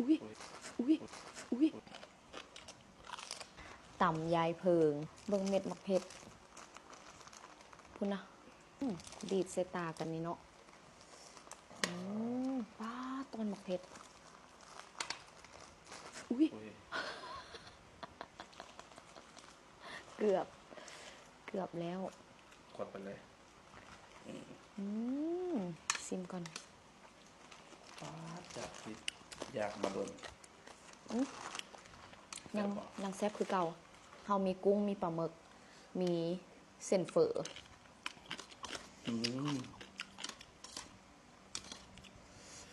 ອຸ້ຍ ອຸ້ຍ ອຸ້ຍ ຕຳຍາຍເຜິງ ເບິ່ງເມັດໝາກເຜັດພຸ້ນນະ ອືມ ດີດໃສ່ຕາກັນນີ້ເນາະ ອືມ ປາດ ຕອນໝາກເຜັດ ອຸ້ຍ ອຸ້ຍ ເກືອບ ເກືອບແລ້ວ ກວດໄປເລີຍ ອືມ ຊິມກ່ອນ ປາດ ຈາກທີ່ຢາກມາດົນ ອືມ ຍັງ ແຊບບໍ່? ຍັງແຊບຄືເກົ່າ ເຮົາມີກຸ້ງ ມີປາໝຶກ ມີເສັ້ນເຝີ ອືມ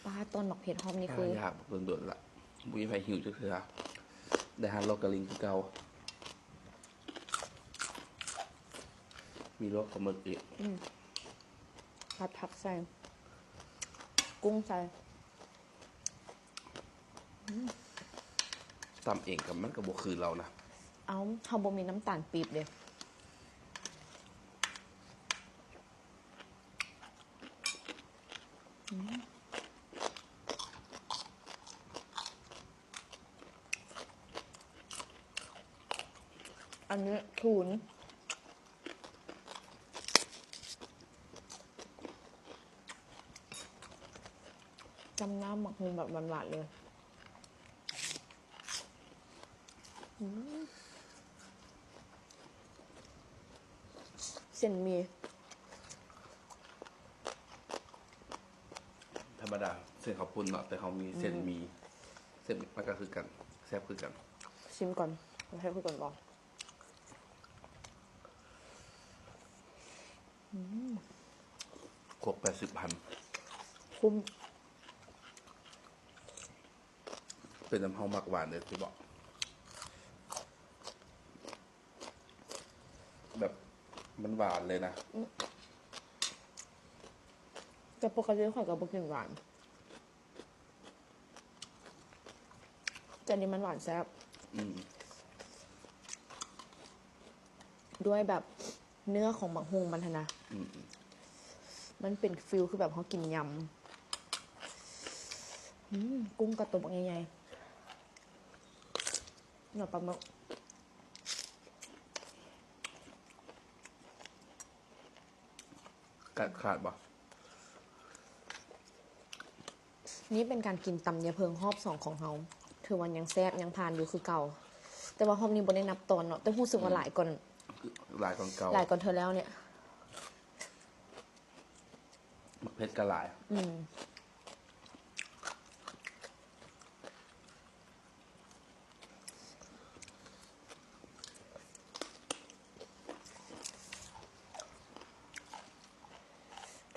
ປາດ ຕອນໝາກເຜັດຮອບນີ້ຄື ຢາກດົນໆລະ ບໍ່ມີໃຜຫິວຈັກເທື່ອ ໄດ້ຫາລອກກະລິງຄືເກົ່າ ມີລວກປາໝຶກອີກ ອືມ ຜັດຜັກໃສ່ ກຸ້ງໃສ່ ອືມ ຕຳເອງກໍມັນກໍບໍ່ຄືລາວນະ ເອົ້າ ເຮົາບໍ່ມີນ້ຳຕານປີບເດ້ ອືມ ອັນນີ້ທູນ ຈ້ຳນ້ຳໝາກຫຸ່ງແບບຫວານໆເລີຍ ອືມ ເສັ້ນໝີ່ ທຳມະດາເສັ້ນເຂົ້າປຸ້ນເນາະ ແຕ່ເຮົາມີເສັ້ນ ອືມ ໝີ່ ເສັ້ນມັນກໍຄືກັນ ແຊບຄືກັນ ຊິມກ່ອນ ມັນແຊບຄືກັນບໍ່? ອືມ ຄົກແປດສິບພັນ ຄຸ້ມ ເປັນນຳເຮົາມັກຫວານເດ້ ຊິບອກ ແບບມັນຫວານເລີຍນະ ອືມ ແຕ່ປົກກະຕິຂ້ອຍກໍບໍ່ກິນຫວານ ແຕ່ນີ້ມັນຫວານແຊບ ອືມ ດ້ວຍແບບເນື້ອຂອງໝາກຫຸ່ງມັນຫັ້ນນະ ອືມ ມັນເປັນຟີລຄືແບບເຮົາກິນຍຳ ອືມ ກຸ້ງກະໂຕບັກໃຫຍ່ໆ ເນື້ອປາໝຶກ ກັດຂາດບໍ່? ນີ້ເປັນການກິນຕຳຍາເຜິງຮອບສອງຂອງເຮົາ ຖືວ່າຍັງແຊບ ຍັງຜ່ານຢູ່ຄືເກົ່າ ແຕ່ວ່າຮອບນີ້ບໍ່ໄດ້ນັບຕອນເນາະ ແຕ່ຮູ້ສຶກວ່າ ອືມ ຫຼາຍກ່ອນ ຫຼາຍກ່ອນເກົ່າ ຫຼາຍກ່ອນເທື່ອແລ້ວນີ້ ໝາກເຜັດກໍຫຼາຍ ອືມ.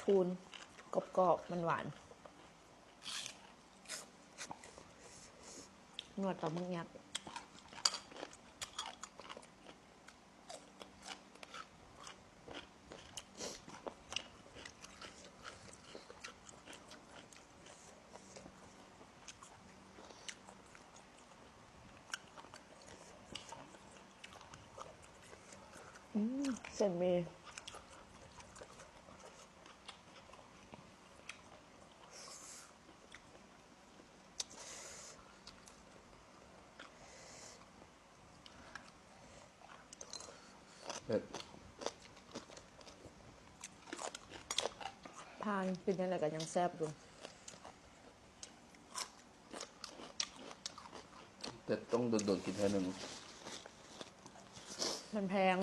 ທູນ ກອບໆ ມັນຫວານ ໜວດປາໝຶກຍັກ. ອືມ ເສັ້ນໝີ່ ເຜັດ ຜ່ານ ກິນຈັ່ງໃດກໍຍັງແຊບຢູ່ ແຕ່ຕ້ອງດົນໆກິນເທື່ອໜຶ່ງ ມັນແພງ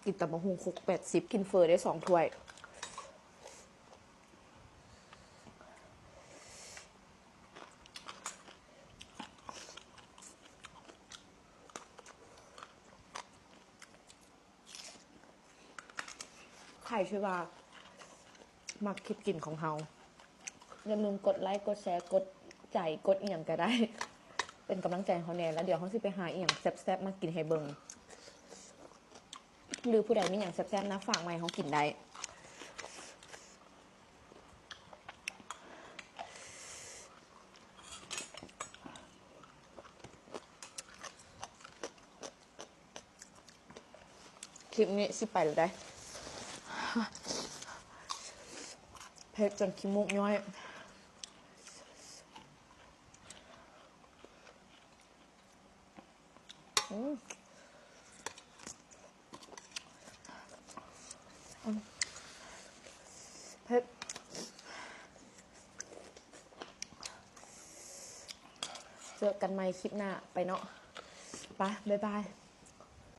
ກິນຕຳບັກຫຸ່ງຄົກແປດສິບ ກິນເຝີໄດ້ສອງຖ້ວຍ. ໃຜທີ່ວ່າມັກຄລິບກິນຂອງເຮົາ ຢ່າລືມກົດໄລ ກົດແຊ ກົດໃຈ ກົດອີ່ຫຍັງກໍໄດ້ ເປັນກຳລັງໃຈໃຫ້ເຮົາແດ່ ແລ້ວດຽວເຮົາຊິໄປຫາອີ່ຫຍັງແຊບໆມາກິນໃຫ້ເບິ່ງ ຫຼືຜູ້ໃດມີຫຍັງແຊບໆນະ ຝາກມາໃຫ້ເຮົາກິນໄດ້. ຄລິບນີ້ຊິໄປແລ້ວໃດ໋ ເຜັດຈົນຂີ້ມູກຍ້ອຍ. ອືມ ອືມ ເຜັດ ເຈີກັນໃໝ່ຄລິບໜ້າ ໄປເນາະ ໄປ ບາຍບາຍ.